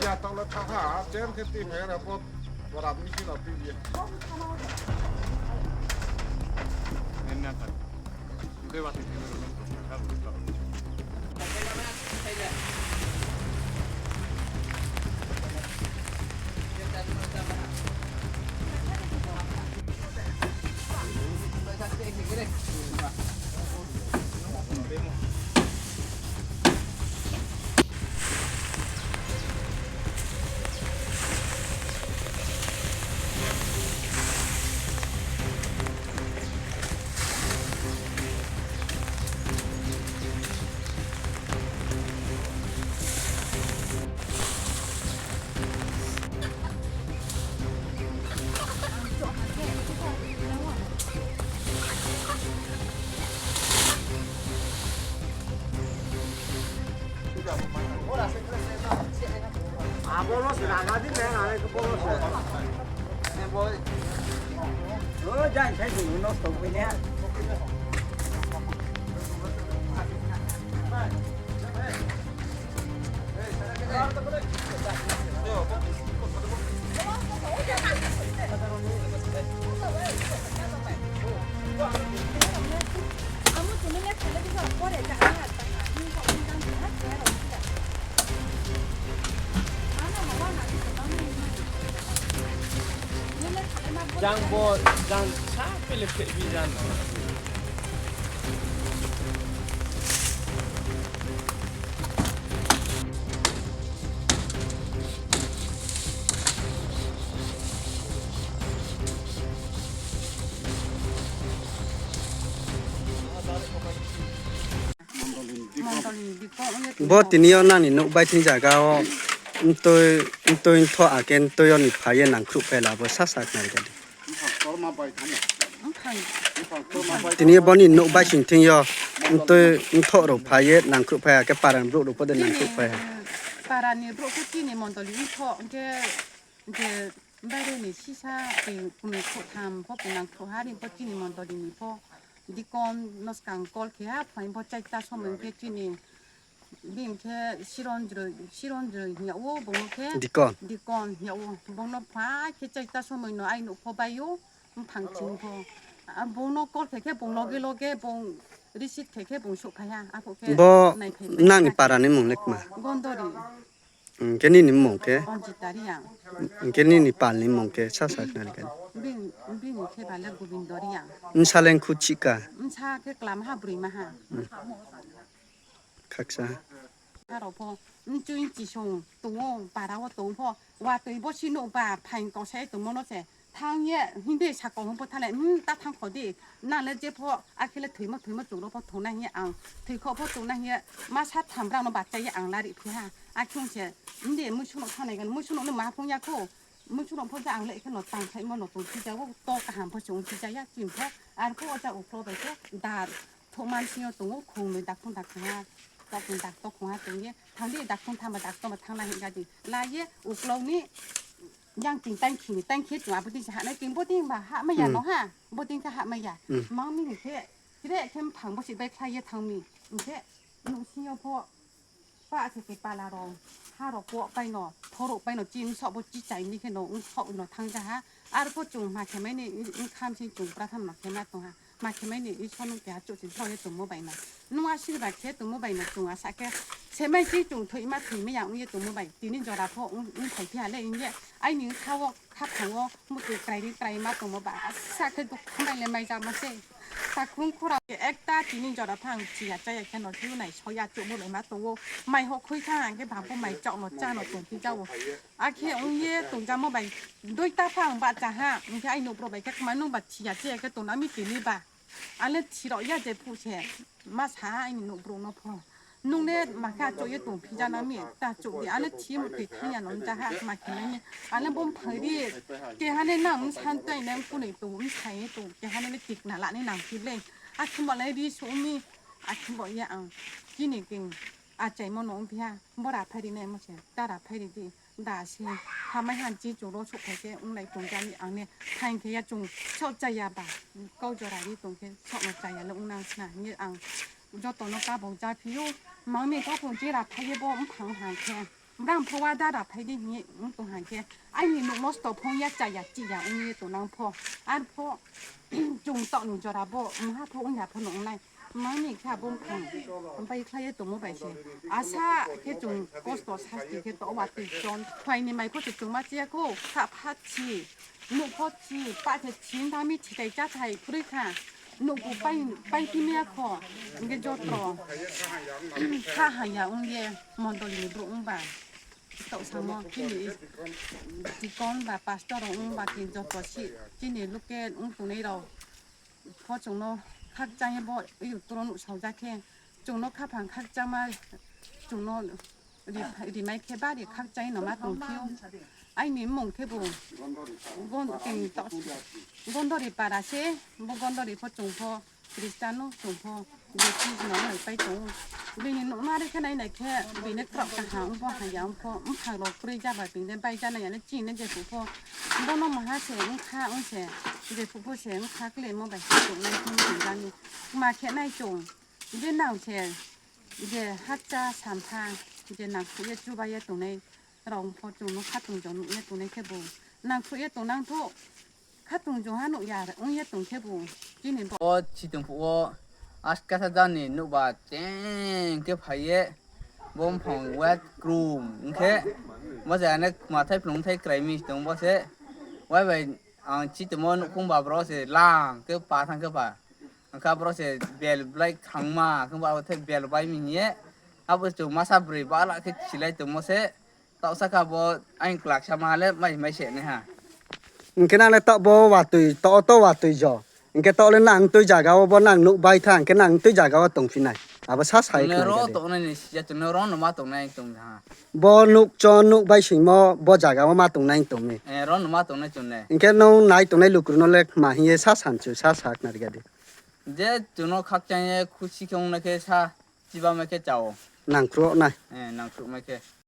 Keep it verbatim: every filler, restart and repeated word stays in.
Ya tokle thakha, chen khe twi phai rw po, borap ni sino twi ye. Jang bo, jang sa pele phe bi jang. Bo tini o nani nuk bai thing jaga o ntwi, ntwi ntho ake ntwi o ni phai ye nangkhruh phela bo sa sa khnari kadi. Tini boni nuk bai sing thing yo ntwi ntho rok phai ye nangkhruh phai ake para ni borok rok pode nangkhruh phai. Para ni borok khe chini mondoli ntho hwnkhe je baire ni sisa tei kunui khotham pho nangkhruh ha ri bo chini mondoli ni pho dikon no swkang call khe ha phai bo chaita somoi hwnkhe chini Bini khe Sironjroi, Sironjroi hinya o, bongno khe Dikon. Dikon hinya o. Bongno phai khe chaita somoi no ai nuk pho bai o, mphang ching pho. A bongno call khe khe bong loge loge bong receive khe khe bong sok phai ha. Apho khe bo nai phai nani para ni mung le kma? Gondori. Hwnkhe nini mung khe? Anjita Reang. Hwnkhe nini pal ni mung khe sa sa khna khe? Bini, bini khe bale Gobindo Reang. Bwsa le khu chika? Bwsa khe klam ha brwi ma ha. Khaksa. Aro pho, mchwi mchisong tongo, para o tong pho, watwi bo sino ba phaing kosai tongmo no se, thang ye, hindi sako hwn pho thale, hmm, ta thang kho di, nang le je pho, akhile thwimo thwimo chwng ro pho thongnai hiya ang, thwi kho pho chwngnai hiya, ma sa tham brang no bacha ye ang lari phi ha, akhung se, hindi muisu no thanai gan, muisu no ma phung ya kho, muisu no pho ja ang le khe no tang khai mo no tong phi ja o, to kaham pho chwng phi ja ya, chim pho, ar pho o ja uklo bai khe, dar. Thokma bisingo tongo, khungnwi dakthong dakthong ha, tokni dakto khong ha tongye, thangdi dakthong thangba dakto ba thangna hingka di. Laiye uklokni yang ting tang khini, tang khe chung abo dingsa hanai ting, bo ding ba ha maya no ha, bo ding khe ha maya. Mang mini khe, kire khe mphang bo si bai khlaiye thangmi, hingkhe nung singyo pho. Pa khe khe pala rok, ha rok kok paino, thorok paino, chini sok bo chichai ni kheno, wng sok no thang ja ha. Ar pho chung ma khe maini, wng kham sing chung pratham no khe ma tong ha. Ma khe maini, Isor nung keha chuh sing thok ye tongmo bai no. Nung asirba khe tongmo bai no chung asa khe, semai sing chung thoi ma thoi ma ya wng ye tongmo bai. Tini jora pho wng, wng thai phi ha le wng ye, aini wng kha o. Khaphang o muchung kwrai ri kwrai ma tongmo ba asa khe dukha mai le mai jak ma se. Takhung khura ekta tini jora phang chiya chaya khe no jiu nai soya chumo bai ma tongo. Mai ho khui kha hang khe bangbo mai chok no cha no tong phi jao. Akhe wng ye tong jamo bai dui ta phang ba cha ha. Hingkhe ai nukbro bai khe khma nung ba chiya chaya khe tong na mi tini ba. Ale thirok ya je phu se ma sa ha aini nukbro no pho. Nung le ma khe achuk ye tong phi ja nang mi ta chuk di ale thi mo twi thang ya no ja ha ma khe nang mi. Ale bo phai ri ke ha ne nang san tai nang kunui tong mi sai ye tong ke ha ne tik na la ne nang phi le. A thum ba le ri su mi a thum ba ya ang kini king a chai mo no ong phi ha bo ra phai ri nai mo se ta ra phai ri di. Da se hamai han chi chung ro sok khai khe wng lai tong jani ang ne thain khe ya chung sok cha ya ba kau jora ri tong khe sok no cha ya le wng nang sna hing ye ang joto no kabok ja phi o mang ni kha phung je ra phai ye bo wng phang han khe Bang pho wa dara phai di hinwi wng tong hai khe, aini nuk nosto pho ya cha ya chi ya wng ye tong nang pho. Ar pho chwng tok ni jora bo wng ha pho wng ya pho no wng nai. Mang ni kha bo wng thang. Bai khlai ye tong mo bai se. Asa khe chwng kosto sasti khe to wa twi chon. Phai ni mai pho se chwng ma chi ya ko sa pha chi. Nuk pho chi pa se chi wng thang mi chi tai cha thai phuri kha. Nuk bo pai pai ti me ya kho. Nge jotro. Kha ha ya wng ye mondol ni bro wng ba. Tok samo chini deacon ba pastor rok wng ba khe joto si chini local wng tongnai rok pho chwngno khakchangwi bo YouTube o nuhsaojak khe chwngno khaphang khakchangma chwngno ri-, rimai khe bari khakchangwi no ma tongphio. Aini mung khe bo gon-, tini tok-, Gondori para se, bo Gondori pho chwng pho. Kristano chwng pho je Kristino hai pai tongo. Bini nukna rikhe nai nai khe bini kwrak kaham wng pho, hamya wng pho, bwphang rok kwrwi jaba bini bai jana yani chini je phu pho. Bono maha se wng kha wng se, je phu pho se wng kha kwlwi mo bai se chwng nai thung thung jani. Ma khe nai chwng je nang se je hakcha sampha je nang khuye chubaye tongnai rok wng pho chwngno khatung jong nukya tongnai khe bo nang khuye tong nang thung. Khatung jong ha nuk ya wng ye tong khe bo chini bo. O chitung phuo askasa jani nukba teng khe phaiye bo bumphang wet krum wngkhe bo se ane mathai phlung thai kwrai mi tong bo se wai bai ang chitimo nukhung ba bro se lang khe pa thang khe pa wngkha bro se bel blai khangma khe ba thai bel bai mi ye abo se masa bwrwi bala khe chilai tongmo se. Toksa kha bo ayang kwlak sama le mai mai se ne ha. Hingke nang le tok bo watui, to, to watui jo. Hingke tok le nang tui jaga o bo nang nuk bai tha, hingke nang tui jaga o tong phi nai. Abo sa sai Tongna khna ro gade. Tongnai ni siya tongna ro no ma tongnai tong ha. Bo nuk cho nuk bai sing mo bo jaga o ma tongnai tong mi. Eh, ro no ma tongnai tong nai. Hingke nung nai tongnai lukur no le ma hiye sa san chu sa sa khna gade. Je tuno khakchang ye khusi khe ong nai khe sa chiba mai khe chao. Nang kro nai. Eh, nang kro mai khe.